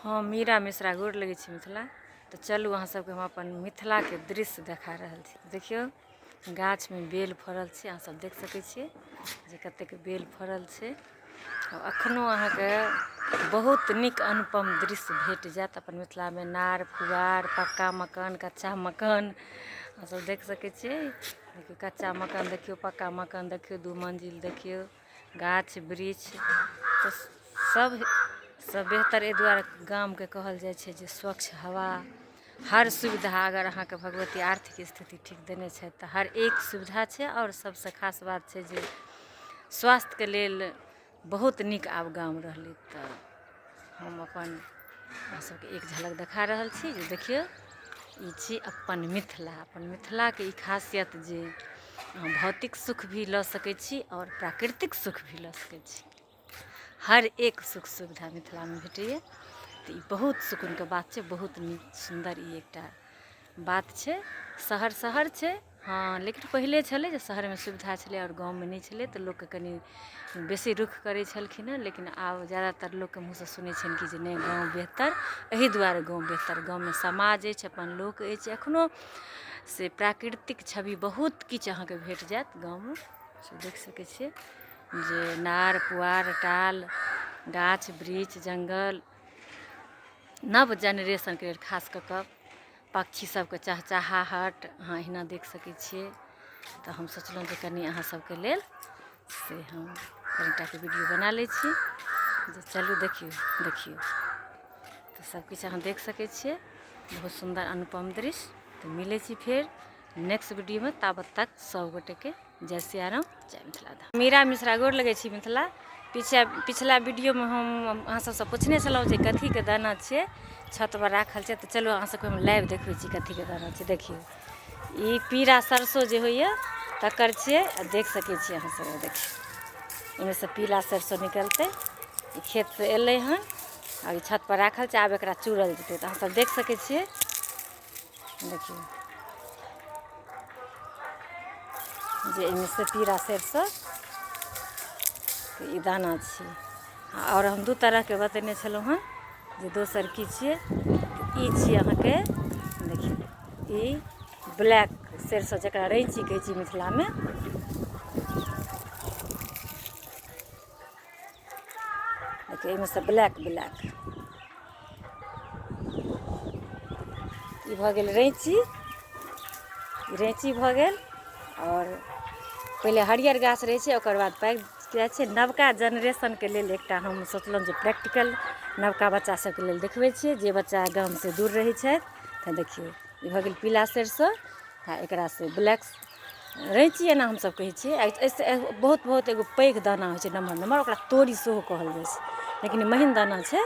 हम मीरा मिश्रा गोर लगै छी मिथिला। तऽ चलू अहाँ सबके हम अपन मिथिलाके दृश्य देखा रहल छी। देखियौ गाछमे बेल फड़ल छै, अहाँ सब देख सकै छियै जे कतेक बेल फड़ल छै। अखनो अहाँके बहुत नीक अनुपम दृश्य भेट जायत अपन मिथिलामे। नार पुआर, पक्का मकान, कच्चा मकान, अहाँ सब देख सकै छियै। देखियौ कच्चा मकान, देखियौ पक्का मकान, देखियौ 2 मंजिल, देखियौ गाछ वृक्ष। तऽ सबसँ बेहतर एहि दुआरे गामके कहल जाइ छै जे स्वच्छ हवा, हर सुविधा। अगर अहाँके भगवती आर्थिक स्थिति ठीक देने छथि तऽ हर एक सुविधा छै। आओर सबसँ खास बात छै जे स्वास्थ्यके लेल बहुत नीक आब गाम रहलै। तऽ हम अपन अहाँ सबके एक झलक देखा रहल छी जे देखियौ ई छी अपन मिथिला। अपन मिथिलाके ई खासियत जे अहाँ भौतिक सुख भी लऽ सकै छी आओर प्राकृतिक सुख भी लऽ सकै छी। हर एक सुख सुविधा मिथिलामे भेटैए। तऽ ई बहुत सुकूनके बात छै, बहुत नीक सुन्दर ई एकटा बात छै। शहर शहर छै, हँ, लेकिन पहिले छलै जे शहरमे सुविधा छलै आओर गाँवमे नहि छलै, तऽ लोकके कनि बेसी रुख करै छलखिन हेँ। लेकिन आब जादातर लोकके मुँहसँ सुनै छियनि कि जे नहि, गाँव बेहतर। एहि दुआरे गाँव बेहतर, गाँवमे समाज अछि, अपन लोक अछि, एखनो से प्राकृतिक छवि बहुत किछु अहाँके भेट जायत गाँवमे। से देख सकै छियै जे नार पुआर, टाल, गाछ वृक्ष, जङ्गल, नव जेनरेशनके लेल खास कऽ कऽ पक्षी सबके चहचहाहट अहाँ एहिना देख सकै छियै। तऽ हम सोचलहुँ जे कनि अहाँ सबके लेल से हम कनिटाके वीडियो बना लै छी जे चलू देखियौ देखियौ। तऽ सबकिछु अहाँ देख सकै छियै, बहुत सुन्दर अनुपम दृश्य। तऽ मिलै छी फेर नेक्स्ट वीडियोमे, ताबत तक सब गोटेके जय सियाराम, जय मिथिला धाम। मीरा मिश्रा गोर लगै छी मिथिला। पिछला वीडियोमे हम अहाँ सबसँ पुछने छलहुँ जे कथीके दाना छियै, छत पर राखल छै। तऽ चलू अहाँ सबके हम लाइव देखबै छी कथीके दाना छै। देखियौ ई पीरा सरसो जे होइए तकर छियै। आ देख सकै छियै अहाँ सब, देखियौ एहिमे से पीला सरसो निकलतै। ई खेतसँ एलै हन आ ई छत पर राखल छै, आब एकरा चूरल जेतै। तऽ अहाँ सब देख सकै छियै, देखियौ जे एहिमे से पीरा सरिसो ई दाना छियै। आओर हम 2 तरहके बतेने छलहुँ हँ जे दोसर की छियै। ई छियै अहाँके, देखियौ ई ब्लैक सरिसो जकरा रैंची कहै छी मिथिलामे। देखियौ एहिमे से ब्लैक ब्लैक ई भऽ गेल रैंची, रैंची भऽ गेल। आओर पहिले हरियर गाछ रहै छै, ओकर बाद पाकि जाइ छै। नवका जेनरेशनके लेल एकटा हम सोचलहुँ जे प्रैक्टिकल नवका बच्चा सबके लेल देखबै छियै जे बच्चा गामसँ दूर रहै छथि। तऽ देखियौ ई भऽ गेल पीला सरिसो आ एकरा से ब्लैक रैंची एना हमसब कहै छियै। एहिसँ बहुत बहुत एगो पैघ दाना होइ छै नमहर नमहर, ओकरा तोरी सेहो कहल जाइ छै, लेकिन महीन दाना छै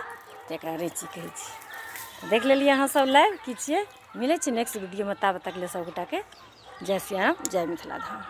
तऽ एकरा रैंची कहै छियै। देख लेलियै अहाँ सब लाइव की छियै। मिलै छै नेक्स्ट वीडियोमे, ताबत तक ले सब गोटाके जय सियाराम, जय मिथिला धाम।